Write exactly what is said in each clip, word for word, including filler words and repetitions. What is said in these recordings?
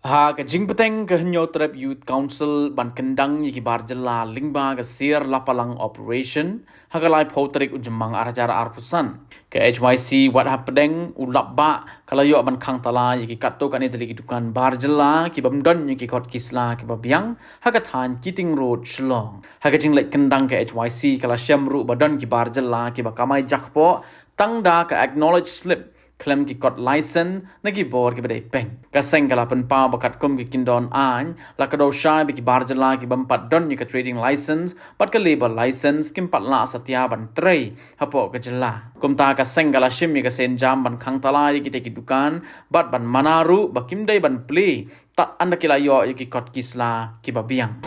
Ha ka jingpynteng ka Hynñiewtrep Youth Council ban kyndang ïa ki bar jylla lyngba ka Sir Lapalang Operation ha ka laiphew tarik u Jymmang arhajar arphew san, ka H Y C Wat Hapdeng u Lapbah ka la ïoh ban khang tala ïa ki katto katne tylli ki dukan bar jylla ki bym don ïa ki kot ki sla kiba biang ha ka thaiñ Keating Road, Shillong. Ha ka jingleit kyndang ka H Y C ka la shem ruh ba don ki bar jylla kiba kamai jakpoh tang da ka acknowledge slip khlem ki kot license na ki bor kiba dei peng. Ka seng ka la pynpaw ba katkum ki kyndon aiñ la kdew shai ba ki bar jylla ki bym pat don ïa ka trading license bad ka labour license kim pat lah satia ban trei hapoh ka jylla. Kumta ka seng ka la shim ïa ka sienjam ban khang tala ïa kita ki dukan bad ban mana ruh ba kim dei ban plie tad haduh ba ki la ïoh ïa ki kot ki sla kiba biang.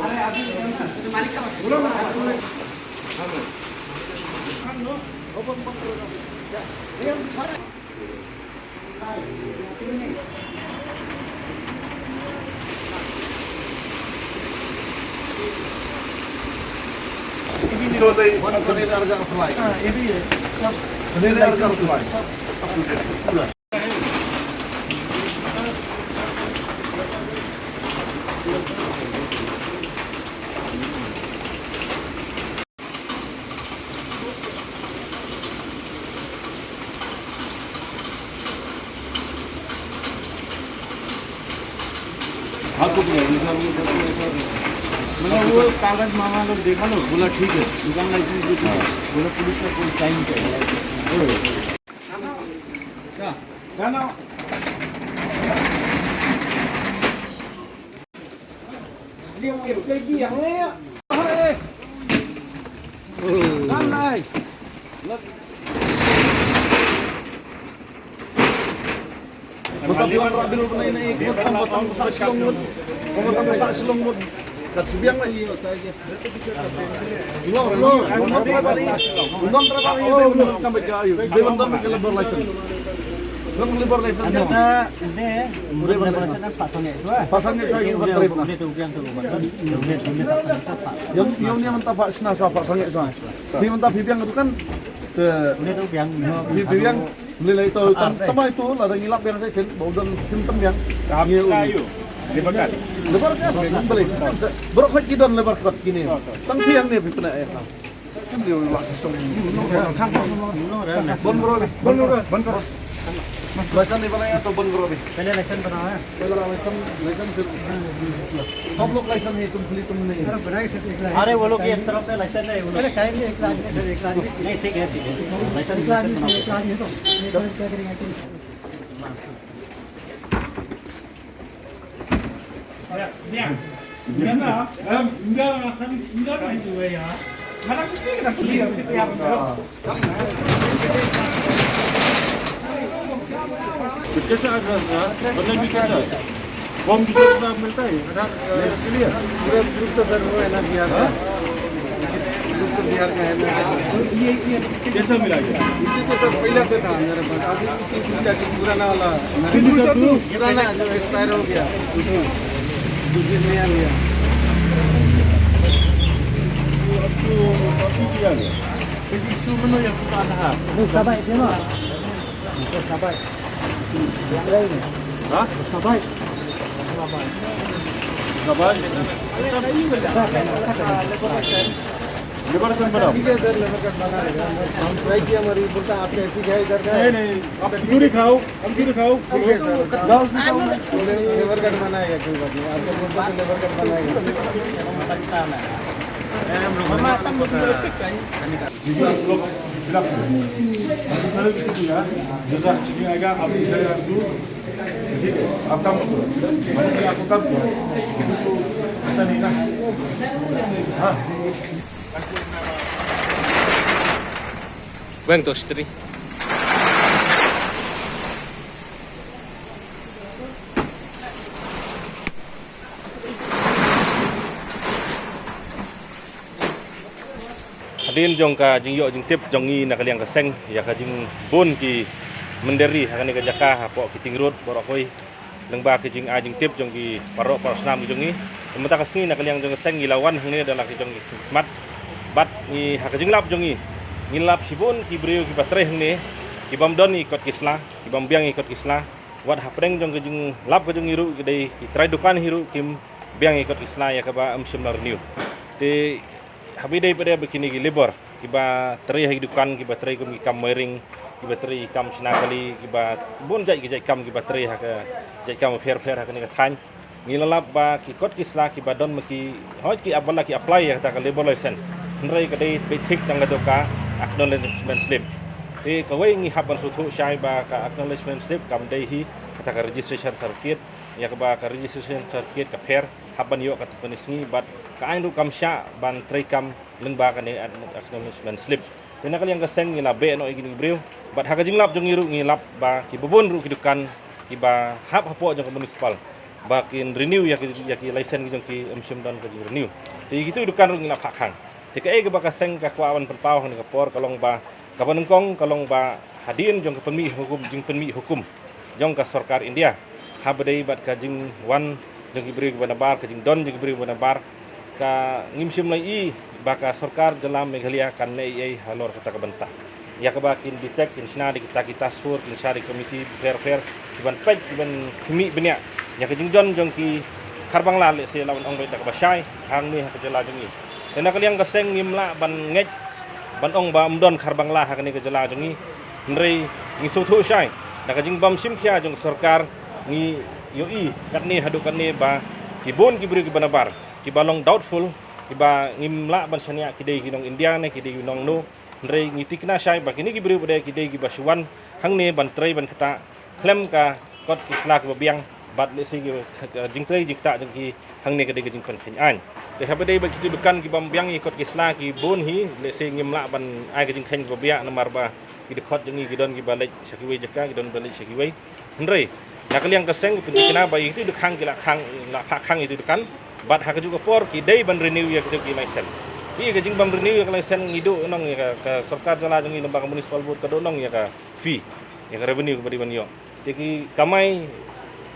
हाँ, कुछ नहीं, मतलब वो कागज मामा लोग देखा ना, बोला ठीक है, दुकान लाइसेंस भी ठीक है, बोला पुलिस का कोई साइन चाहिए। Phi mynta phi biang ruh kan. Te phi biang. Lei lei to tam tam ito lada ngi lap biang sa shisien ba u don tim tam biang. Ngi ayu. Labour card. Labour card. Balei? Baroh khoit ki don labour card kine. Tang phi hangne phi pyneh ïa ka. Kam dei u la shisien. Bon bro, bon bro, bon bro. License nahi banaya to bon karo abhi. पहले लाइसेंस बनाओ, हैं? पहले लाइसेंस, लाइसेंस फिर सब लोग लाइसेंस है, तुम खाली तुम नहीं। अरे, बनाए से एक लाख। अरे, वो लोग ये इस तरफ पे लाइसेंस है, वो लोग। अरे, टाइम नहीं, एक लाख नहीं, सर, एक लाख नहीं। नहीं, ठीक है, ठीक है। लाइसेंस एक लाख नहीं, सर, एक लाख नहीं तो। एक लाख क्या करेंगे? तो कैसा आधार था? मतलब भी कैसा है? फॉर्म भी कैसा मिलता है? आधार, अ, के लिए? पूरा प्रूफ तो सर वो है ना, बिहार का। हाँ? प्रूफ तो बिहार का है ना। कैसा मिला ये? ये तो सर पहले से था मेरे पास। अभी पुराना वाला, पुराना जो एक्सपायर हो गया, दूसरे नया लिया। अब तो कॉपी किया गया। Pwede issue mo yung sa lahat. Sabay, sino? Sabay. Ha? Sabay. Sabay. Labour card बनाओ। ठीक है सर, लेबर कार्ड बना देगा। हम ट्राई किया, हमारी बोलता आपका एसी है इधर का। नहीं, नहीं, आप खजूरी खाओ, खजूरी खाओ। ठीक है सर। लेबर कार्ड बनाएगा, कोई बात नहीं। आपको बोलता तो लेबर कार्ड बनाएगा। जैसा चिकन आएगा, आप इधर आप दूर। ठीक है, आप काम करो। मैंने आपको काम किया। ऐसा नहीं ना। हाँ। Weng to stri. Hadien jong ka jingïoh jingtip jong ngi na ka liang ka seng ïa ka jingbun ki mynder ri ha kane ka jaka hapoh Keating Road, Borahkhui. Lyngba ki jingai jingtip jong ki paralok parasnam ki jong ngi. Mynta ka sngi na ka liang jong ka seng ngi la wan hangne da la ki jong ki khmat. Bad ngi ha ka jinglap jong ngi, ngi lap shibun ki briew kiba trei hangne, ki bym don ïa ki kot ki sla, ki bym biang ïa ki kot ki sla. Wat hapdeng jong ka jinglap ka jong ngi ruh ki dei ki trai dukan hi ruh kim biang ïa kot ki sla ïa kaba ym shym la renew. Te haba ïadei pat de ba kine ki labour kiba trei ha ki dukan, kiba trei kum ki kam wiring, kiba trei kam shna kali, kiba bun jait ki jait kam kiba trei ha ka jait kam pher pher ha kane ka thaiñ. Ngi la lap ba ki kot ki sla kiba don ma ki, hooid ki ap ba la ki apply ïa kata ka labour license. Hynrei ka dei beit thik tang kato ka acknowledgement slip. Te kawei ngi hap ban sngewthuh shai ba ka acknowledgement slip kam dei hi kata ka registration certificate, ïa kaba ka registration certificate ka pher, hap ban ïoh katto katne sngi bad ka aiñ ruh kam shah ban trei kam lyngba kane acknowledgement slip. Te na ka liang ka seng ngi la beh noh ïa kine ki briew bad ha ka jinglap jong ngi ruh ngi lap ba kiba bun ruh ki dukan kiba hap hapoh jong ka municipal ba kin renew ïa ki, ïa ki license ki jong ki ym shym don ka jingrenew. Te ïa kitu ki dukan ruh ngi la phah khang. Te kaei kaba ka seng ka kwah ban pynpaw ha kane ka por ka long ba, kaba nyngkong ka long ba hadien jong ka pynmih hukum, jingpynmih hukum jong ka sorkar India haba dei bad ka jingwan jong ki briew kiba nabar, ka jingdon jong ki briew kiba nabar, ka ngim shym la ïohi ba ka sorkar jylla Meghalaya kan leh ei ei halor kata ka bynta. Ïa kaba kin detect, kin shna da kita ki task force, kin shna da ki komiti pher pher kiban peit, kiban khmih bniah ïa ka jingdon jong ki kharbangla, lehse la wan ong beit da kaba shai hangne ha ka jylla jong ngi. Te na ka liang ka seng ngim lah ban ngeit ban ong ba ym don kharbangla ha kane ka jylla jong ngi. Hynrei ngi sngewthuh shai da ka jingbym shim khia jong ka sorkar, ngi ïohi katne haduh katne ba ki bun ki briew kiba nabar, kiba long doubtful, kiba ngim lah ban shaniah ki dei ki nong India ne ki dei ki nong no. Hynrei ngi tikna shai ba kine ki briew pat de ki dei kiba shu wan hangne ban trei ban ktah khlem ka kot ki sla kiba biang bad lehse ki, ka jingtrei jingktah jong ki hangne ka dei ka jingpynkheiñ aiñ. Te haba dei ba kitu dukan kibym biang ïa kot ki sla ki bun hi, lehse ngim lah ban ai ka jingkheiñ kaba biang namar ba ki dkhot jong ngi ki don kiba leit sha kiwei jaka, ki don ba leit sha kiwei. Hynrei na ka liang ka seng ka pyntikna ba ïa kitu dukan ki la khang, la phah khang ïa kitu dukan bad ha kajuh ka por ki dei ban renew ïa kitu ki license. Te ïa ka jingbym renew ïa ka license ngi duh nong ïa ka, ka sorkar jylla jong ngi lem bad ka municipal board ka duh nong ïa ka fee, ïa ka revenue kaba dei ban ïoh. Te ki kamai,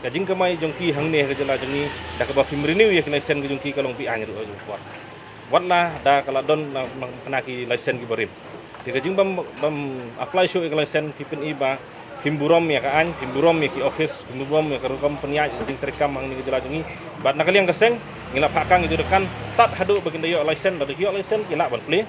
ka jingkamai jong ki hangne ha ka jylla jong ngi da kaba phim renew ïa ka license ka jong ki ka long be-aiñ ruh ha kajuh ka por. Wat la da ka la don na, na, na ki license kiba rim. Te ka jingbym, bym apply shuh ïa ka license phi pyni ba phim burom ïa ka aiñ, phim burom ïa ki office, phim burom ïa ka rukom pynïaid jingtrei kam hangne ka jylla jong ngi. Bad na ka liang ka seng ngi la phah khang ïa kitu dukan tad haduh ba kin da ïoh license, lada ki ïoh license ki lah ban plie.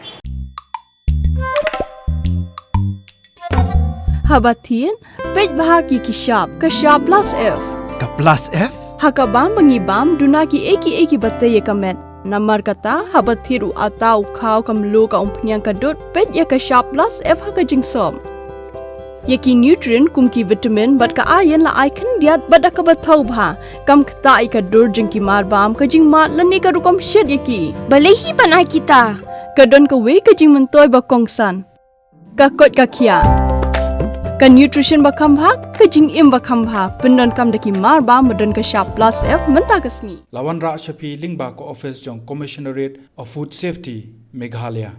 Haba thied, peit bha ïa ki shap, ka shap plus F. Ka plus F? Ha ka bam ba ngi bam, duna kiei kiei kiba tei ïa ka met. Namar kata, haba thied u atta, u khaw, ka mluh, ka umphniang, ka dud, peit ïa ka shap plus F ha ka jingsop. Ïa ki nutrient kum ki vitamin bad ka iron la ai khyndiat bad da kaba thaw bha. Kam ktah ïa ka dur jong ki marbam, ka jingmad lane ka rukom shet ïa ki. Balei hi ban ai kita? Ka don kawei ka jingmyntoi ba kongsan. Ka koit ka khiah. Ka nutrition ba kham bha, ka jingim ba kham bha. Pyndonkam da ki marbam ba don ka shap plus F mynta ka sngi. La wanrah sha phi lyngba ka office jong Commissionerate of Food Safety, Meghalaya.